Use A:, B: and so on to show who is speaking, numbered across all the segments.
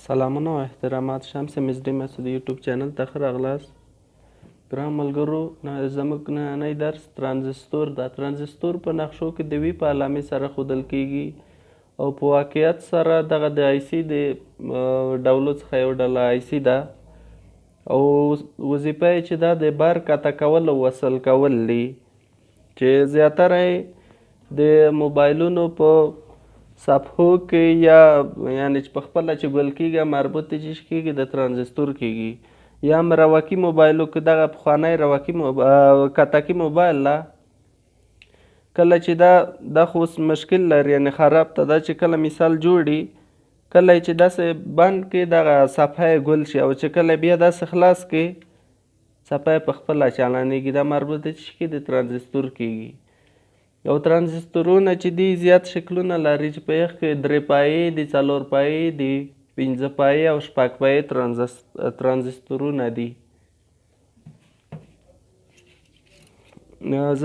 A: سلامونه او احترامات، شمس ام اس ډي مسعود یوټیوب چینل ته ښه راغلاست. ګران ملګرو، زموږ نننی درس ترانزستور ده. ترانزستور په نقشو کې د وي په علامې سره ښودل کیږي او په واقعیت سره دغه د آی سي د ډولو څخه یو ډله آی سي ده او وظیفه یې چې ده د بار قطع کول او وصل کول دي، چې زیاتره یې د موبایلونو په صفحو کې یا یعنې چې په خپله چې ګل کیږي مربوط چې کیږي د ترانزستور کیږي، یا هم رواکي موبایلو کې دغه پخوانی رواکي کتکي موبایل ده. کله چې دا خو اوس مشکل لري، یعنې خراب ته دا چې کله مثال جوړي، کله یې چې داسې بند کړي دغه صفحه یې ګل شي، او چې کله بیا داسې خلاص کړي صفحه یې په خپله چالانېږي. دا مربوط چې کېږي د ترانزستور کیږي. او ترانزستورونه چې دي زیات شکلونه لري، چې په یخ کې درې پایې دي، څلور پایې دي، پنځه پایې او شپږ پایې ترانزستورونه دي.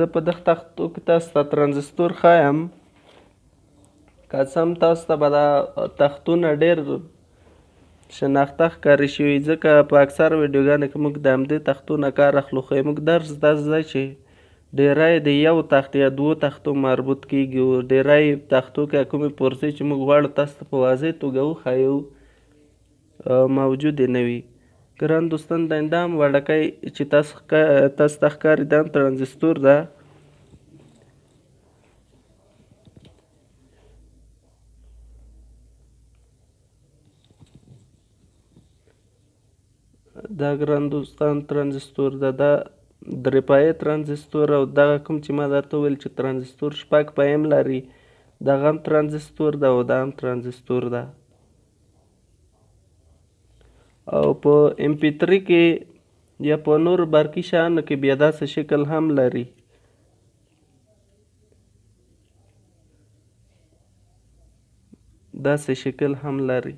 A: زه په دغه تختو کې تاسو ته ترانزستور ښایم. که څه هم تاسو ته به دا تختونه ډېر شناخته ښکاري شوي، ځکه په اکثر ویډیوګانو کې موږ د همدې تختو نه کار اخلو، خو موږ درس داسې دی چې ډیری د یو تخت یا دوو تختو مربوط کیږي، او ډیری تختو کې کومې پرزې چې موږ غواړو تاسو ته په واضح توګه وښایو موجودې نه وي. ګران دوستان، دا هم وړکی چې تاسو ته ښکاري دا هم ترانزستور ده. دا ګران دوستان ترانزستور ده، دا درې پایې ترانزستور، او دغه کوم چې ما درته وویل چې ترانزستور شپږ پایې هم لري، دغه هم ترانزستور ده او دا هم ترانزستور ده. او په ام پي 3 کې یا په نورو برقي شیانو کې بیا داسې شکل هم لري. داسې شکل هم لري.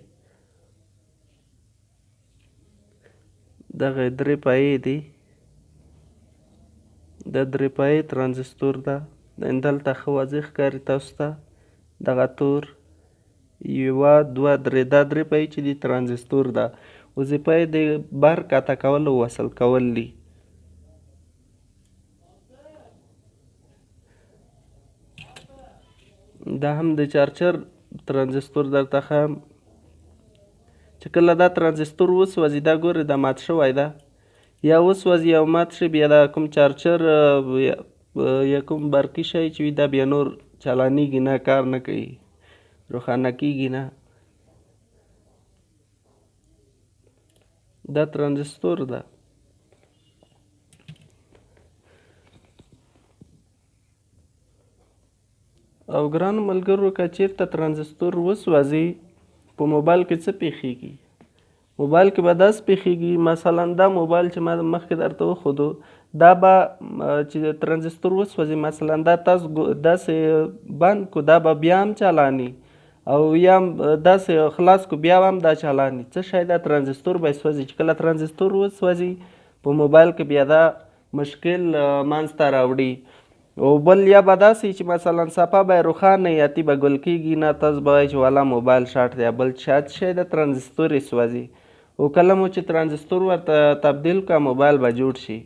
A: دغه درې پایې دي، دا درې پایې ترانزستور ده. دلته ښه واضح ښکاري تاسو ته دغه تور یوه دوه درې، دا درې پایې چې دي ترانزستور ده. وظیفه یې د بار قطع کول او وصل کول دي. دا هم د چارجر ترانزستور درته ښیم چې کله دا ترانزستور وسوځي، دا ګورئ دا مات شوی ده، یا وسوځي او مات شي، بیا دا کوم چارجر یا کوم برقي شی چې وي دا بیا نور چالانېږي نه، کار نه کوي، روښانه کیږي نه. دا ترانزستور ده. او ګرانو ملګرو، که چیرته ترانزستور وسوځي په موبایل کې څه پیښیږي؟ موبایل کې به داسې پیښیږي، مثلا دا موبایل چې ما مخکې درته وښودو، دا به چې ترانزستور وسوځي، مثلا دا تاسو داسې بند کړو، دا به بیا هم چالاني، او یا هم داسې خلاص کړو بیا هم دا چالاني. څه شی دا ترانزستور به سوځي؟ چې کله ترانزستور وسوځي په موبایل کې بیا دا مشکل منځته راوړي. او بل یا به داسې چې مثلا صفحه به یې روښانه وي، اتي به ګل کیږي نه، تاسو به وایئ چې والا موبایل شارټ دی، بل څه شی د ترانزستور یې سوځي. او کله مو چې ترانزستور ورته تبدیل کړه، موبایل به جوړ شي.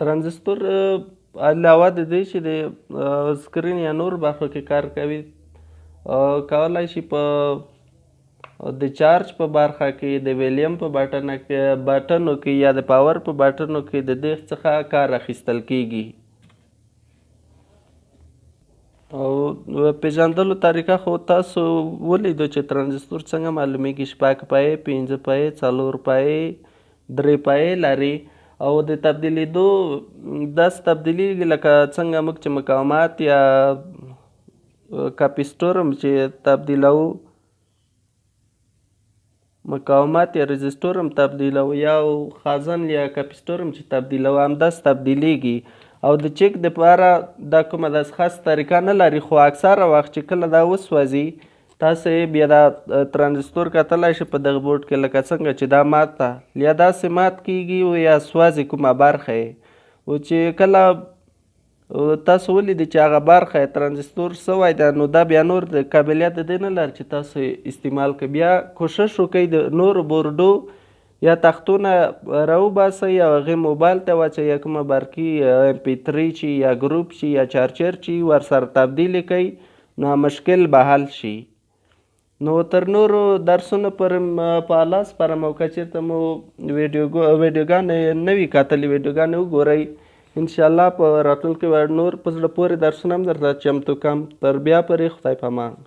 A: ترانزستور علاوه د دې چې د سکرین یا نور برخو کې کار کوي، کولی شي په د چارج په برخه کې، د ویلیم په بټنو کې یا د پاور په بټنو کې د دې څخه کار اخیستل کیږي. او پېژندلو طریقه خو تاسو ولیدو چې ترانزستور څنګه معلومیږي. شپږ پایې، پنځه پایې، څلور پایې، درې پایې لري. او د تبدیلېدو داسې تبدیلیږي لکه څنګه موږ چې مقاومت یا کپیسټور هم چې تبدیلوو، مقاومت یا رزیسټور هم تبدیلوو، یا خازن یا کپیسټور هم چې تبدیلوو، همداسې تبدیلیږي. او د چک دپاره دا کومه داسې خاصه طریقه نه لري، خو اکثره وخت چې کله دا وسوځي تاسې بیا دا ترانزستور کتلی شئ په دغه بورډ کې، لکه څنګه چې دا مات ده، یا داسې مات کیږي او یا سوځي کومه برخه یې، او چې کله تاسو ولیدې چې هغه برخه یې ترانزیستور سوی ده، نو دا بیا نور د قابلیت د دې نه لري چې تاسو استعمال کړئ. بیا کوشش وکړئ د نورو بورډو یا تختو نه راوباسئ او هغې موبایل ته واچوئ، یا کومه برقي ام پي تري چې یا ګروپ چې یا چارجر چې ورسره تبدیل یې کړئ، نو مشکل به حل شي. نو تر نورو درسونو پورې په الله سپارم، او که چېرته مو ویډیوګانې نه وي کتلې، ویډیوګانې وګورئ. انشاءالله په راتلونکي به نور په زړه پورې درسونه هم درته چمتو کړم. تر بیا پورې خدای په امان.